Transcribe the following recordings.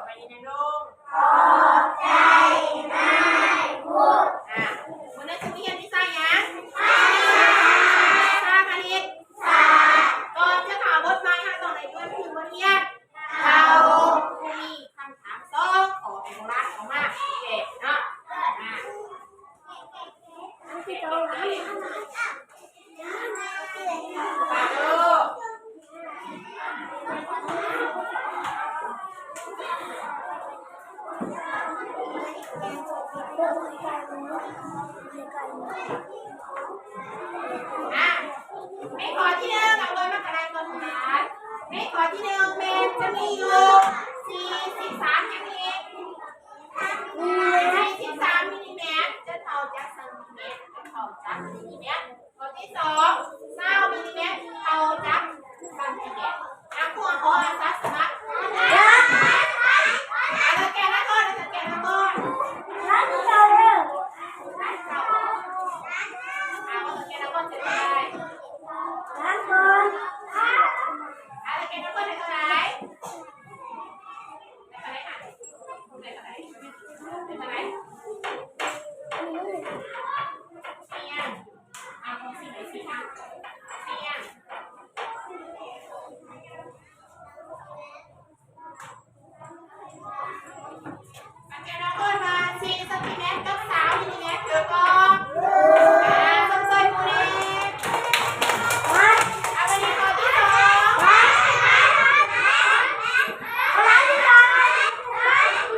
ໄປໃນໂລງ ຂອບໃຈນາຍພຸດ. ອ່າ ມື້ນີ້ຊິຮຽນວິຊາຫຍັງ? ວິຊາຄະນິດສາດ. ກ່ອນຈະເຂົ້າບົດໃໝ່ ເຮົາຕ້ອງໄດ້ທວນຄືນບົດຮຽນເກົ່າ. ມີຄຳຖາມສອງຂໍ້ໃຫ້ພວກເຮົາອອກມາແກ້ເນາະ. ອ່າ ໃນຂໍ້ທີໜຶ່ງ ເອົາເບິ່ງນຳກັນກ່ອນ. ໃນຂໍ້ທີໜຶ່ງແມ່ນຈະມີຢູ່ສີ່ສິບສາມ ຫຍັງອີກ? ສີ່ສິບສາມມິນລິແມັດ ຈະເທົ່າຈັກຊັງຕີແມັດ? ຈະເທົ່າຈັກຊັງຕີແມັດ. ຂໍ້ທີສອງ ຊາວມິນລິແມັດ ເທົ່າຈັກຊັງຕີແມັດ? ອ່າ ຄູຂໍອາສາສະໝັກ ອ່າ ແກນນະຄອນ ແກນນະຄອນ ອ່າ ແກນນະຄອນ ເປັນເທົ່າໃດ? ອ່າ ແກນນະຄອນ ເປັນເທົ່າໃດ?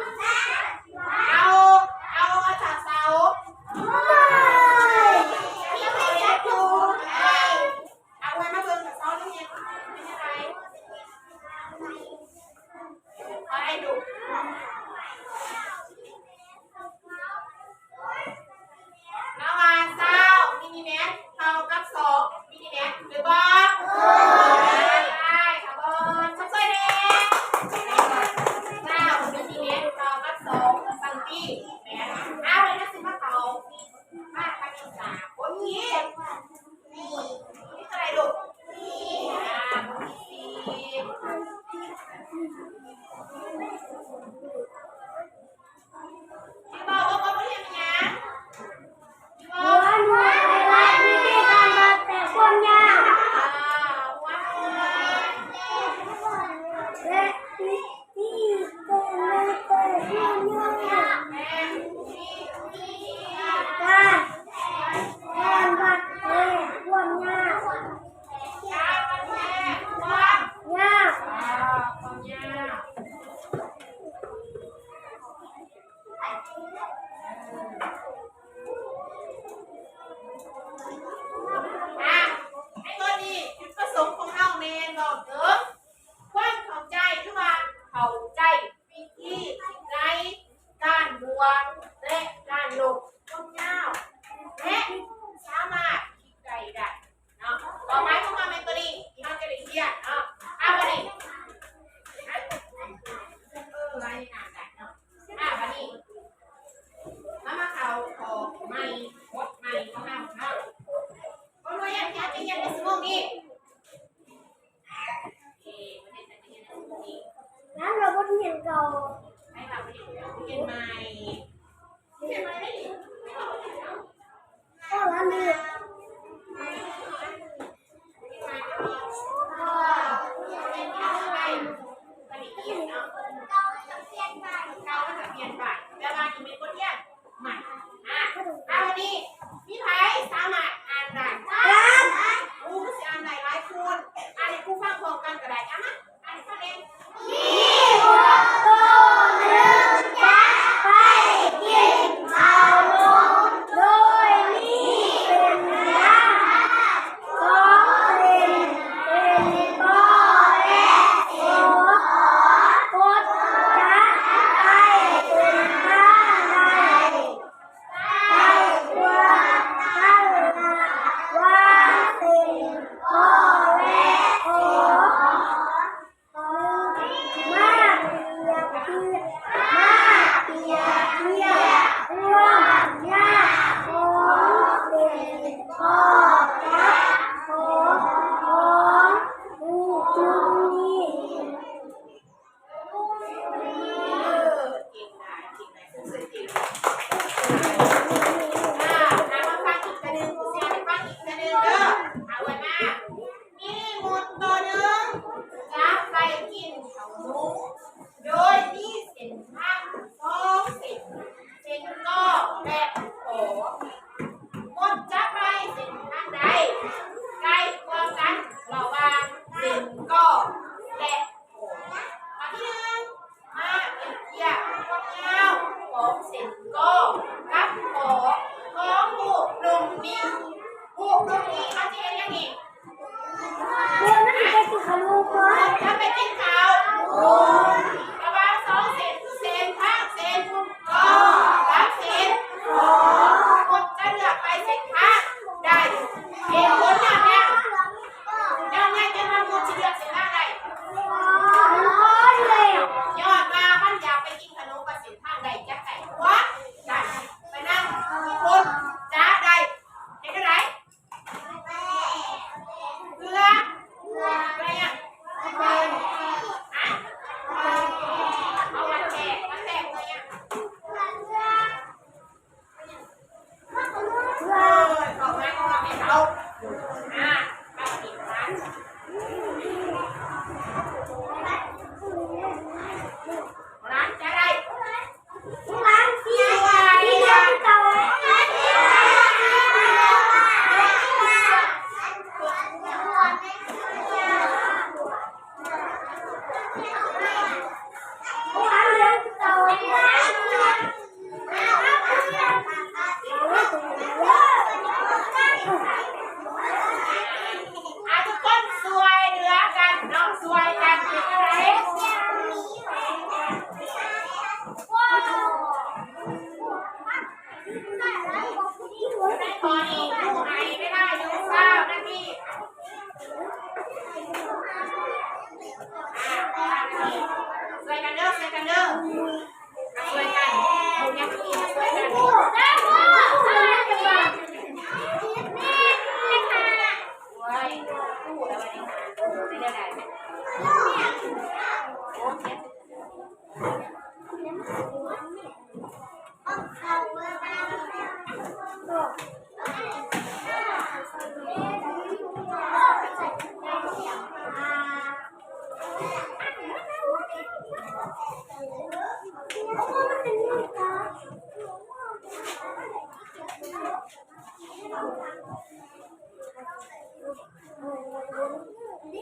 ເອົາ ເອົາ ເອົາຈາກເສົາ ທີ່ເຂົາເຮັດຢູ່ ເອົາໄວ້ມາເບິ່ງກັບເສົານີ້ ເປັນຈັ່ງໃດ? ເອົາໃຫ້ດູ ລາວວ່າຊາວມິນລິແມັດເທົ່າກັບສອງມິນລິແມັດ ຖືກບໍ່? ໄດ້ ຂະບອນ ຊົມຊ່ວຍແດ່. ຊາວມິນລິແມັດເທົ່າກັບສອງຊັງຕີແມັດ. ເອົາ ແລ້ວຊິມາເຂົ້າມາຄະນິດສາດ ບົດທີ ມີເທົ່າໃດລູກ? ອ່າ ບົດທີສີ່. ຖືກບໍ່? ບົດ ບົດຮຽນຫຍັງ? ຫົວໜ່ວຍ ແລະ ວິທີການວັດ ແຕ່ຄວາມຍາວ ອ່າ ຫົວໜ່ວຍ ແລະ ວິທີການວັດ ແຕ່ຄວາມຍາວ ແລະ ວິທີການ ການວັດ ແລະ ຄວາມຍາວ ການວັດ ແລະ ຄວາມຍາວ ອ່າ ຄວາມຍາວ. ອ່າ ໃນຕົວນີ້ ຈຸດປະສົງຂອງເຮົາແມ່ນບອກເຖິງຄວາມເຂົ້າໃຈ ຫຼືວ່າເຂົ້າໃຈວິທີໃນການບວກ ແລະ ການລົບຄວາມຍາວ ແລະ ສາມາດຄິດໄກໄດ້. ເນາະ ຄວາມໝາຍຂອງມັນແມ່ນຕົວນີ້ ທີ່ເຮົາຈະໄດ້ຮຽນເນາະ. ອ່າ ບັດນີ້ ເອີ ລາຍງານໄດ້ເນາະ. ອ່າ ບັດນີ້ ເຮົາມາເຂົ້າຂໍ້ໃໝ່ ບົດໃໝ່ຂອງເຮົາເນາະ. ບົດຮຽນທີ່ເຮົາຈະຮຽນໃນຊົ່ວໂມງນີ້ ເອີ ບໍ່ໄດ້ໃສ່ຮຽນອັນນີ້ ນັ້ນເຮົາບໍ່ໄດ້ຮຽນເກົ່າ ໃຫ້ເຮົາໄປຮຽນໃໝ່ ຮຽນໃໝ່ໄດ້ນີ້ ເອີ ອັນນີ້ ຮຽນໃໝ່ໄດ້ນີ້ ຮຽນໃໝ່ໄດ້ນີ້ ໄປ ໄປຮຽນເນາະ ເກົ່າຈະປ່ຽນໄປ ເກົ່າຈະປ່ຽນໄປ ແຕ່ວ່ານີ້ແມ່ນບົດຮຽນ ມາ ອ່າ ເອົາ ນີ້ ມີໃຜສາມາດອ່ານໄດ້? ຄູຊິອ່ານໄດ້ຫຼາຍຄົນ ອ່ານໃຫ້ຄູຟັງພ້ອມກັນກໍໄດ້. ອ່າ ມາ ອ່ານໃຫ້ຟັງແດ່. ມີຫົວໂຕໜຶ່ງຈັກໄປກິນເຂົ້າໂລງ ໂດຍມີເປັນ ຍາວຂອງເສັ້ນກໍກັບຂອງຂອງຮູບລູກໜີ້. ຮູບລູກໜີ້ເຮົາຈະເຮັດຫຍັງອີກ? ເອີ ມັນຊິໄປກິນເຂົ້າໂລງກ່ອນ ຈະໄປກິນເຂົ້າໂລງ. ລະຫວ່າງສອງເສັ້ນ ເສັ້ນທາງເສັ້ນກໍກັບເສັ້ນຂອງ ເຮົາຈະເລືອກໄປເສັ້ນທາງໃດ? ເຫດຜົນຍ້ອນຫຍັງ? ຍ້ອນຫຍັງຈຶ່ງວ່າໝູ່ຊິເລືອກເສັ້ນທາງໃດ? ຍ້ອນວ່າມັນຢາກໄປກິນຂະໜົມ ວ່າເສັ້ນທາງໃດຈະໃກ້ກວ່າກັນ. ສະນັ້ນ ທຸກຄົນຈະໄດ້ເຮັດແນວໃດ? ເພື່ອ ເພື່ອຫຍັງ? ຮະ? ເອົາວັດແທກ ວັດແທກເພື່ອຫຍັງ? ເອີ ເຂົ້າມາ ເຂົ້າມາ ເຂົ້າມາ ອ່າ ເຂົ້າມາ ຫຼານຈະໄດ້ ອ່າ ທຸກຄົນຊ່ວຍເຫຼືອກັນເນາະ ຊ່ວຍກັນເຮັດຈັ່ງໃດ? ໃນຂໍ້ນີ້ ຄູໃຫ້ເວລາຢູ່ຊາວນາທີ. ຊ່ວຍກັນເດີ ຊ່ວຍກັນເດີ ຊ່ວຍກັນ ເຮັດຫຍັງກໍມີ ຊ່ວຍກັນ ໂອ້ຍ ຮູ້ແລ້ວວ່ານີ້ ເປັນແນວໃດ? ໂອ້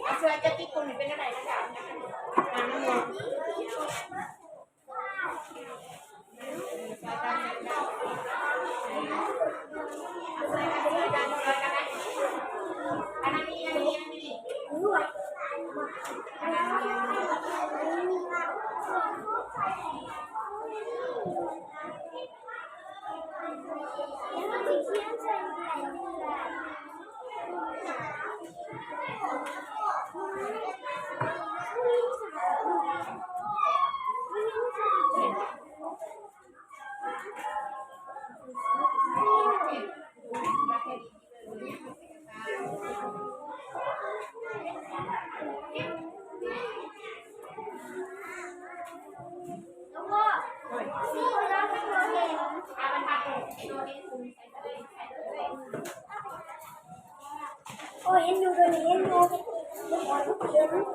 ຍ ຊ່ວຍກັນຕິດຄົນໃຫ້ເປັນແນວໃດນະ? ໂອ້ ເຫັນຢູ່ ໂດຍນີ້ເຫັນຢູ່ ເຫັນ ເຫັນ ເຫັນ.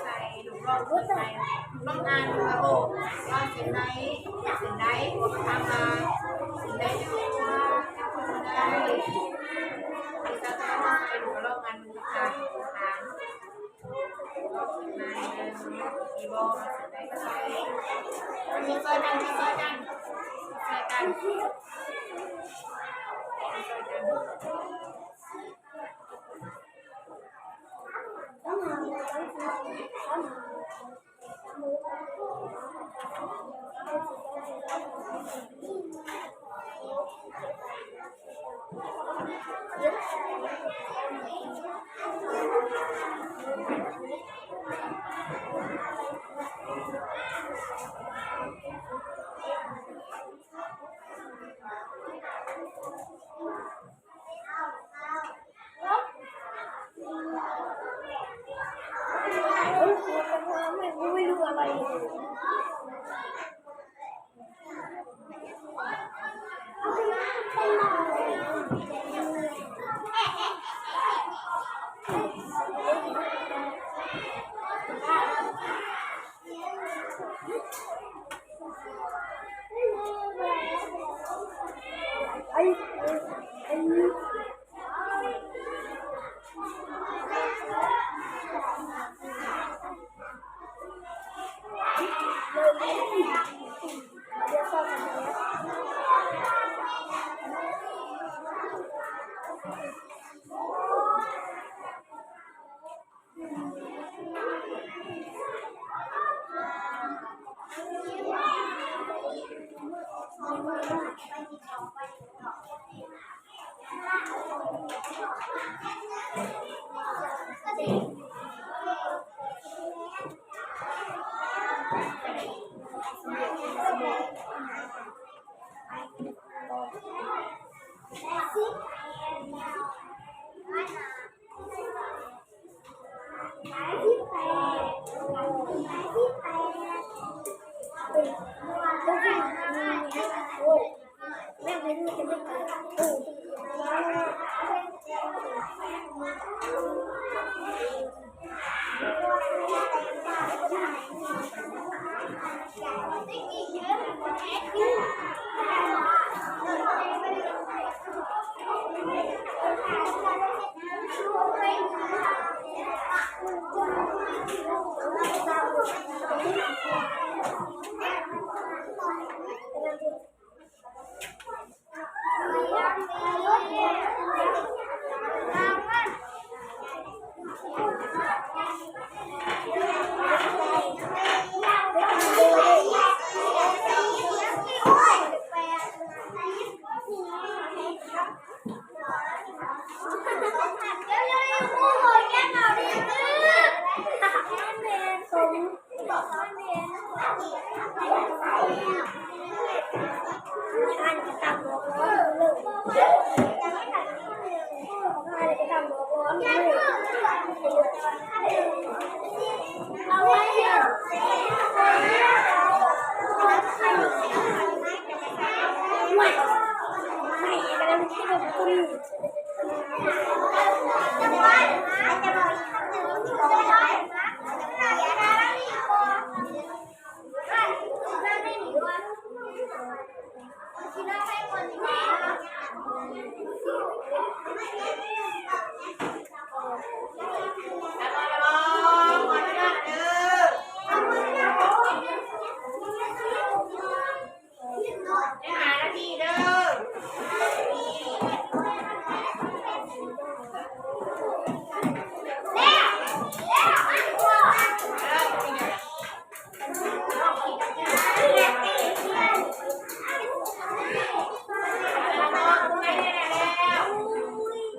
ລອງອ່ານດູ ລອງອ່ານດູວ່າ ໂອ້ ວ່າເສັ້ນໃດ ເສັ້ນໃດ ພວກເຮົາຖາມວ່າເສັ້ນໃດ ລອງອ່ານດູ ຊ່ອຍກັນ ຊ່ອຍກັນ ຊ່ອຍກັນ.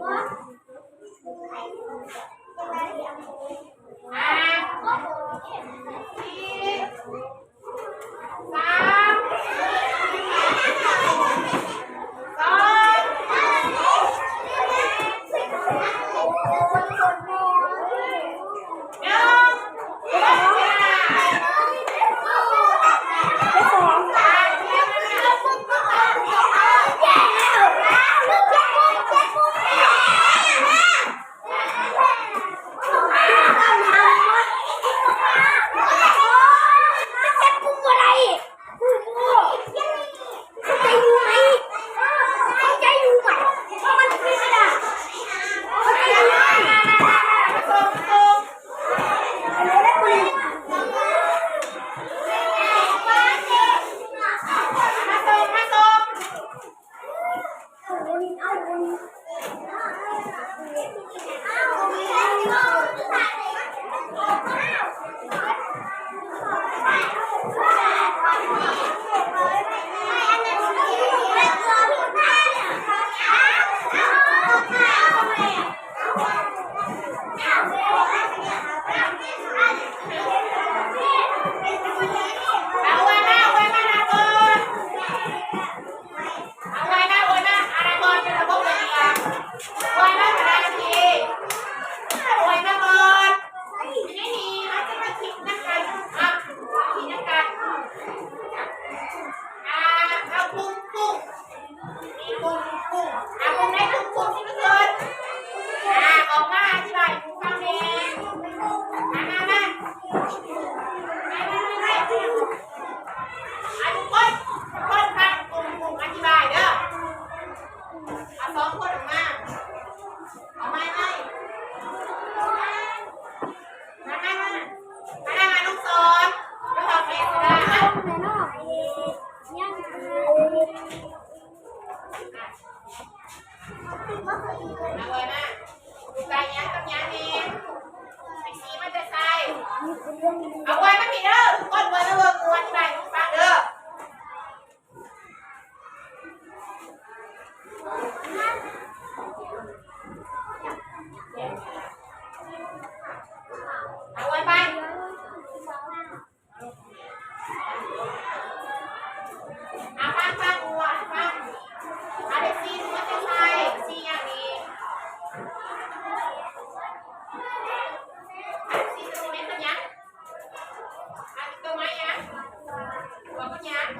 What?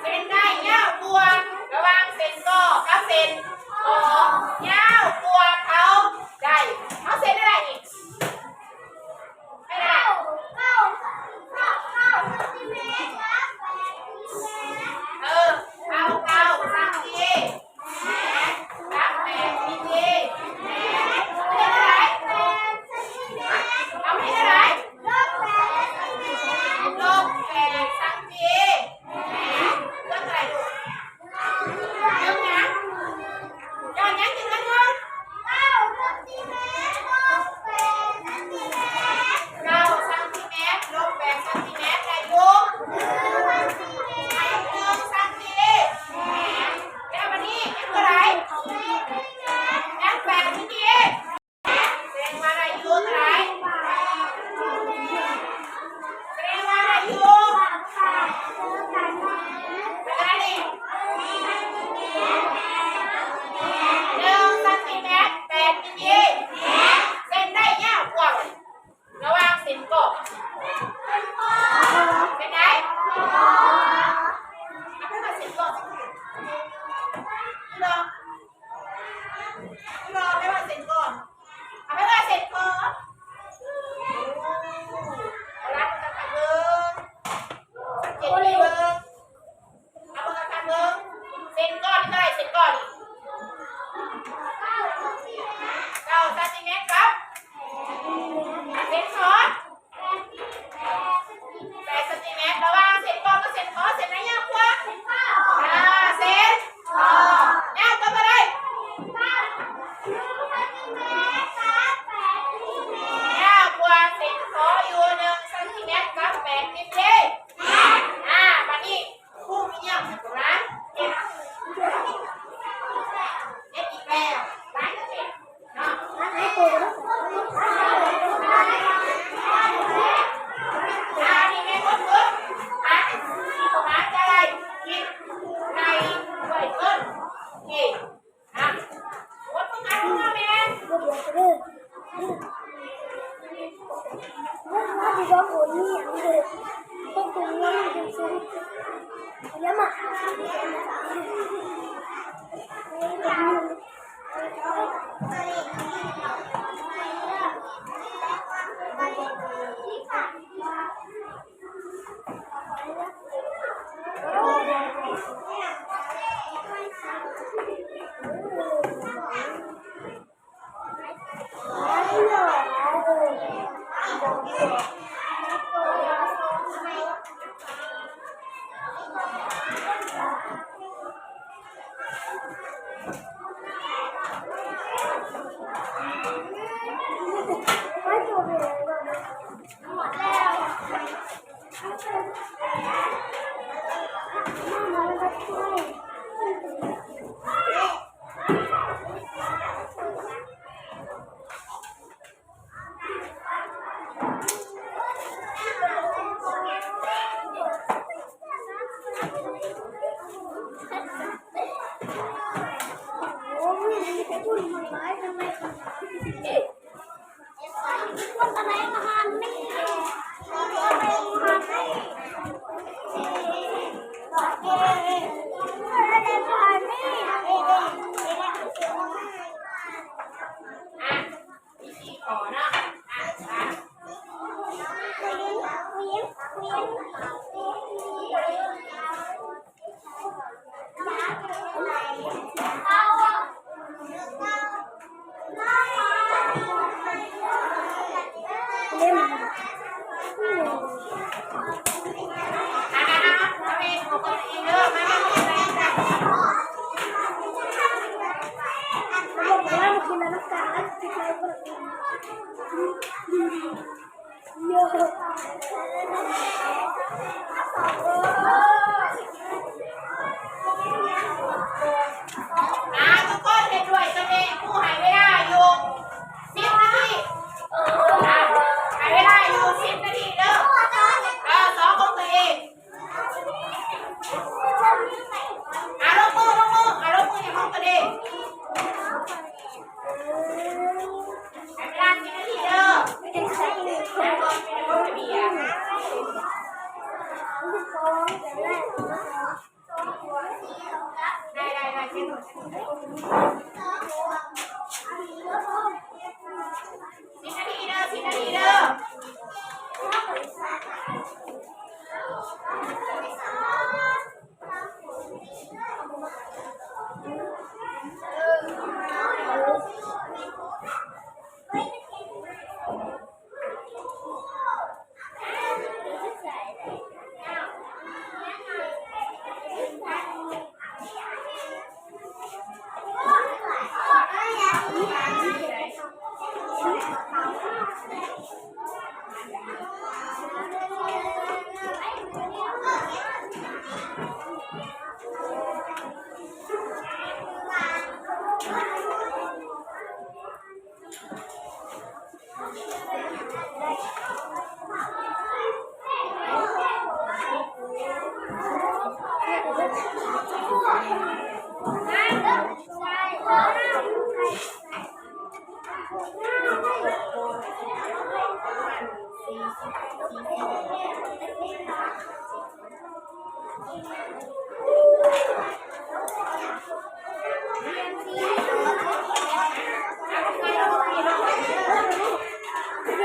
ເສັ້ນໄດ້ຍາວກວ່າ ລະຫວ່າງເສັ້ນກໍກັບເສັ້ນຂໍ ຍາວກວ່າເທົ່າໃດ? ເຮົາເສັ້ນໄດ້ນີ້ ເທົ່າເກົ້າ ເກົ້າ ເກົ້າ ເກົ້າຊັງຕີແມັດ ເອີ ເທົ່າເກົ້າຊັງຕີແມັດ ກັບແປດຊັງຕີແມັດ ເຮັດໄດ້ ເອົາເຮັດໄດ້ ລົບແປດຊັງຕີແມັດ ເລື່ອງໃດລູກ? ເລື່ອງຫຍັງ? ຍ້ອນຫຍັງຈຶ່ງເປັນເງິນ? ເກົ້າຊັງຕີແມັດ ລົບແປດຊັງຕີແມັດ ໄດ້ຢູ່ ໄດ້ຢູ່ໜຶ່ງຊັງຕີແມັດ ແລ້ວບັດນີ້ຍັງເທົ່າໃດ? ຍັງແປດຊັງຕີແມັດ ສະແດງວ່າໄດ້ຢູ່ເທົ່າໃດ? ສະແດງວ່າໄດ້ຢູ່ ເທົ່າໃດນີ້? ໜຶ່ງຊັງຕີແມັດ ແປດມິນລີ ເສັ້ນໄດ້ຍາວກວ່າ ລະຫວ່າງເສັ້ນກໍ ເສັ້ນໃດ? ເອົາໄປວ່າເສັ້ນກໍ ລອໄປວ່າເສັ້ນກໍ ເອົາໄປວ່າເສັ້ນກໍ ເອົາລະ ເບິ່ງ ສັງເກດດີເບິ່ງ ເອົາເບິ່ງຄັກໆເບິ່ງ ເສັ້ນກໍນີ້ເທົ່າໃດ? ເສັ້ນກໍນີ້ ເກົ້າຊັງຕີແມັດກັບ ເສັ້ນຂໍ ແປດຊັງຕີແມັດ ລະຫວ່າງເສັ້ນກໍກັບເສັ້ນຂໍ ເສັ້ນໃດຍາວກວ່າ? ອ່າ ເສັ້ນຂໍຍາວກວ່າເທົ່າໃດ? ຍາວກວ່າເສັ້ນຂໍຢູ່ໜຶ່ງຊັງຕີແມັດກັບແປດມິນລີ ອ່າ ບາດນີ້ ຄູມີຫຍັງໃຫ້ພວກຫຼານເຮັດ? ເຮັດອີກແລ້ວ ຫຼາຍເຮັດເອງເນາະ ອັນນີ້ແມ່ນບົດຝຶກຫັດ ທີ່ພວກຫຼານຈະໄດ້ຄິດໄລ່ດ້ວຍຕົນເອງ. ອ່ະ ບົດຝຶກຫັດຂອງເຮົາແມ່ນ ອ່າ ທຸກຄົນເຮັດດ້ວຍຕົນເອງ ຄູໃຫ້ເວລາຢູ່ສິບນາທີ ອ່າ ໃຫ້ເວລາຢູ່ສິບນາທີເດີ ເອີ ສອງຂອງຕົນເອງ ອ່າ ລົງມື ລົງມື ອ່າ ລົງມືໃຫ້ຂອງຕົນເອງ ໃຫ້ເວລາສິບນາທີເດີ.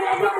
ອ່ະ ທຸກ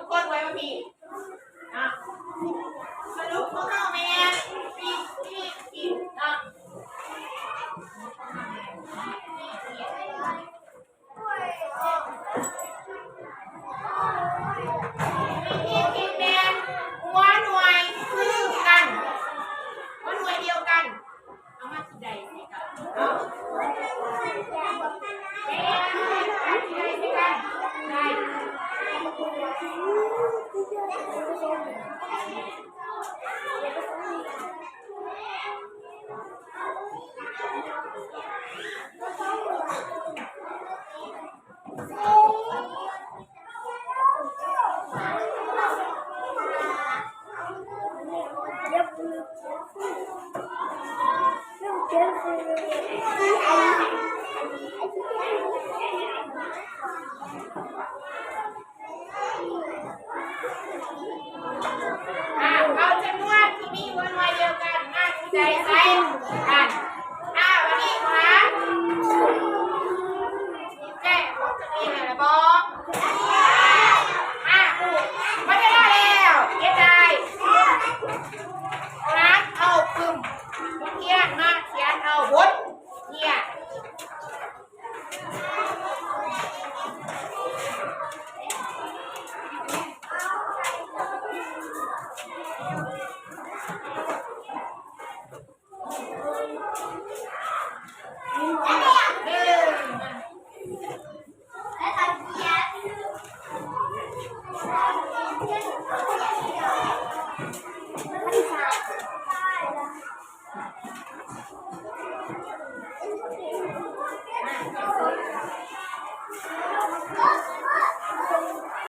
ຄົນໄວ້ມາພີ້. ເນາະ ສະຫຼຸບຂອງເຮົາແມ່ນ ປີກ ປີກ ປີກ ເນາະ ປີກ ປີກ ແມ່ນຫົວໜ່ວຍຄືກັນ ຫົວໜ່ວຍດຽວກັນ. ເອົາມາຊິໄດ້ໃສ່ກັນເນາະ ໄດ້ ໄດ້ໃສ່ກັນ ໄດ້ ອ່າ ເອົາຈຳນວນທີ່ມີຫົວໜ່ວຍດຽວກັນມາໃສ່ໃສ່ກັນ.